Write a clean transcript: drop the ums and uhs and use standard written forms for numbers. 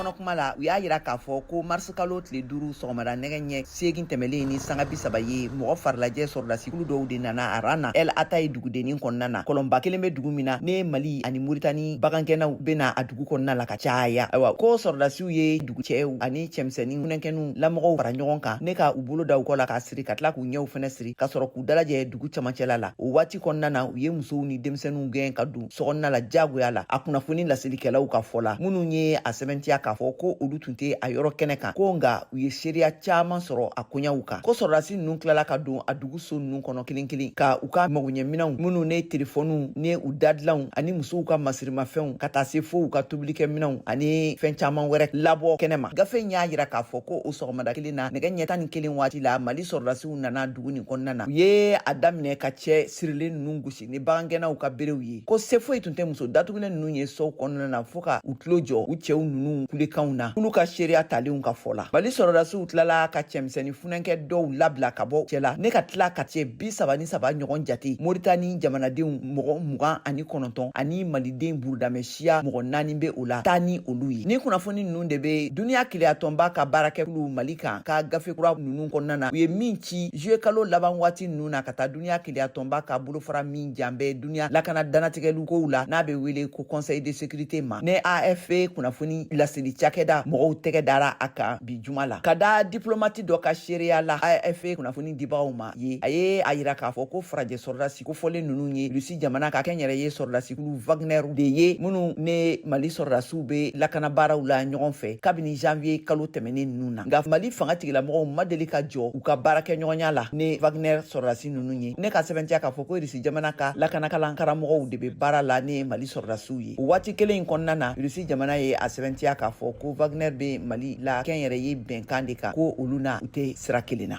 kɔnɔ kuma la, u y'a yira k'a fɔ ko marisikalo tile 5 sɔgɔmada nɛgɛ ɲɛ 8 tɛmɛlen ni sanga 30 ye, mɔgɔ farilajɛ sɔrɔdasikulu dɔw de nana aran na El Atayi dugudennin kɔnɔna na. Kɔlɔnba kelen bɛ dugu min na ne Mali ani Muritani bagangɛnnaw bɛ na a dugu kɔnɔna la ka caya. Ayiwa, ko sɔrɔdasiw ye dugu cɛw ani cɛmisɛnnin funankɛninw lamɔgɔw fara ɲɔgɔn kan ne ka u bolo da u kɔ la k'a siri, ka tila k'u ɲɛw fɛnɛ siri, ka sɔrɔ k'u dalajɛ dugu camancɛla la. O waati kɔnɔna na, u ye musow ni denmisɛnninw gɛn ka don sokɔnɔna la jagoya la. A kunnafoni laselikɛlaw ka fɔ la, minnu ye a sɛbɛntiya k'a fɔ ko olu tun tɛ a yɔrɔ kɛnɛ kan, ko nka u ye seereya caman sɔrɔ a koɲaw kan, ko sɔrɔdasi ninnu tilala ka don a dugu so ninnu kɔnɔ kelen kelen ka u ka magoɲɛminɛnw, minnu ne telefɔniw ni u dadilanw ani musow ka masirimafɛnw, ka taa se fo u ka tobilikɛminɛnw ani fɛn caman wɛrɛ labɔ kɛnɛma. Gafe in y'a yira k'a fɔ ko o sɔgɔmada kelen na, nɛgɛ ɲɛ 11 waati la, Mali sɔrɔdasiw nana dugu nin kɔnɔna na. U ye a daminɛ ka cɛ sirilen ninnu gosi ni bagangɛnnaw ka berew ye, ko se foyi tun tɛ muso datugulen ninnu ye sow kɔnɔna na fo ka u tulo jɔ u cɛw ninnu kulekanw na, kulu ka seereya talenw ka fɔ la. Mali sɔrɔdasiw tilala ka cɛmisɛnnin funankɛ dɔw labila ka bɔ cɛ la ne ka tila ka cɛ 33 ɲɔgɔn jate, Moritani jamanadenw mɔgɔ 29 ani maliden burudamɛ siya mɔgɔ 4 bɛ o la, taa ni olu ye. Ni kunnafoni ninnu de bɛ Duniya Kelenyatɔnba ka baarakɛkulu Mali kan ka gafe kura ninnu kɔnɔna na, u ye min ci juillet kalo laban waati ninnu na ka taa Duniya Kelenyatɔnba ka bolofara min jan bɛ duniya lakana dannatigɛli kow la, n'a bɛ wele ko Conseil de sécurité ma. Ne AFP kunnafoni laseli cakɛda mɔgɔw tɛgɛ dara a kan bi juma la, ka da diplomati dɔ ka seereya la AFP kunnafoni dibagaw ma ye. A ye a yira k'a fɔ ko farajɛ sɔrɔdasi kofɔlen ninnu ye Rusi jamana ka kɛnyɛrɛye sɔrɔdasikulu Wagner de ye, minnu ne Mali sɔrɔdasiw bɛ lakana baaraw la ɲɔgɔn fɛ kabini janvier kalo tɛmɛnen ninnu na. Nka Mali fanga tigilamɔgɔw ma deli ka jɔ u ka baarakɛɲɔgɔnya la ni Wagner sɔrɔdasi ninnu ye. Ne ka sɛbɛntiya k'a fɔ ko Rusi jamana ka lakanakalan karamɔgɔw de bɛ baara la ni Mali sɔrɔdasiw ye. O waati kelen in kɔnɔna na, Rusi jamana ye a sɛbɛntiya k'a fɔ ko Wagner bɛ Mali la kɛnyɛrɛye bɛnkan de kan, ko olu na u tɛ sira kelen na.